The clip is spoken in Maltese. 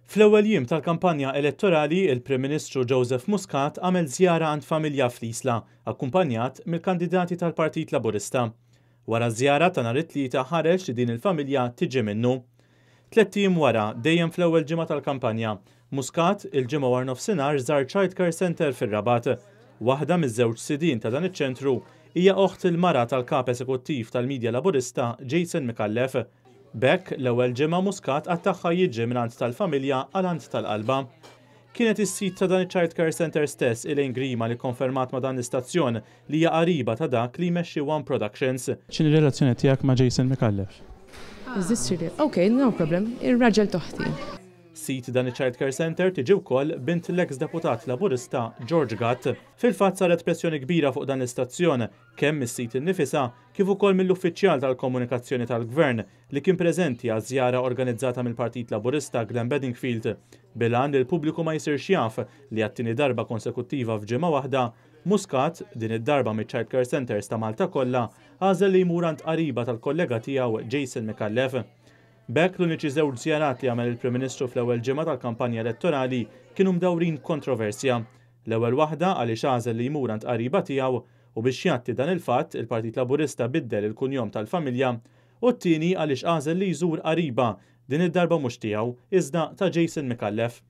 Fl-ewwel jiem tal-kampanja elettorali, il-Prim Ministru Joseph Muscat għamel żjara għand familja fl-Isla, akkumpanjat mill-kandidati tal-Partit Laburista. Wara ż-żjara ta' nhar it-Tlieta ħareġ li din il-familja tiġi minnu. Tlett ijiem wara, dejjem fl-ewwel ġimgħa tal-kampanja, Muscat, il-Ġimgħa warnofsinhar żar Child Care Centre fir-Rabat. Waħda miż-żewġ sidien ta' dan iċ-ċentru hija oħt il-mara tal-Kap Esekuttiv tal-Media Laburista Jason Micallef. B'hekk, l-ewwel ġimgħa Muscat qattagħha jiġri minn għand tal-familja għal għand tal-qalba. Kienet is-sid ta' dan iċ-Child Care Centre stess, Elaine Grima, li kkonfermat ma' dan l-istazzjon li hija qariba ta' dak li jmexxi One Productions. X'inhi r-relazzjoni tiegħek ma' Jason Micallef? Is this really? Ok, no problem. Ir-raġel t'oħti. Sid dan iċ-Child Care Centre tiġi wkoll bint l-eks deputat Laburista George Gatt. Fil-fatt saret pressjoni kbira fuq dan l-istazzjon, kemm mis-sid innifisha kif ukoll mill-uffiċjal tal-komunikazzjoni tal-Gvern li kien preżenti għaż-żjara organizzata mill-Partit Laburista Glenn Bedingfield, bil-għan li l-pubbliku ma jsirx jaf li għat-tieni darba konsekuttiva f'ġimgħa waħda, Muscat, din id-darba miċ-Child Care Centres ta' Malta kollha, għażel li jmur għand qariba tal-kollega tiegħu Jason Micallef. B'hekk l-uniċi żewġ żjarat li għamel il-Prim Ministru fl-ewwel ġimgħa tal-kampanja elettorali kienu mdawrin b'kontroversja. L-ewwel waħda għaliex għażel li jmur għand qariba tiegħu u biex jgħatti dan il-fatt il-Partit Laburista biddel il-kunjom tal-familja u t-tieni għaliex għażel li jżur qariba, din id-darba mhux tiegħu, iżda ta' Jason Micallef.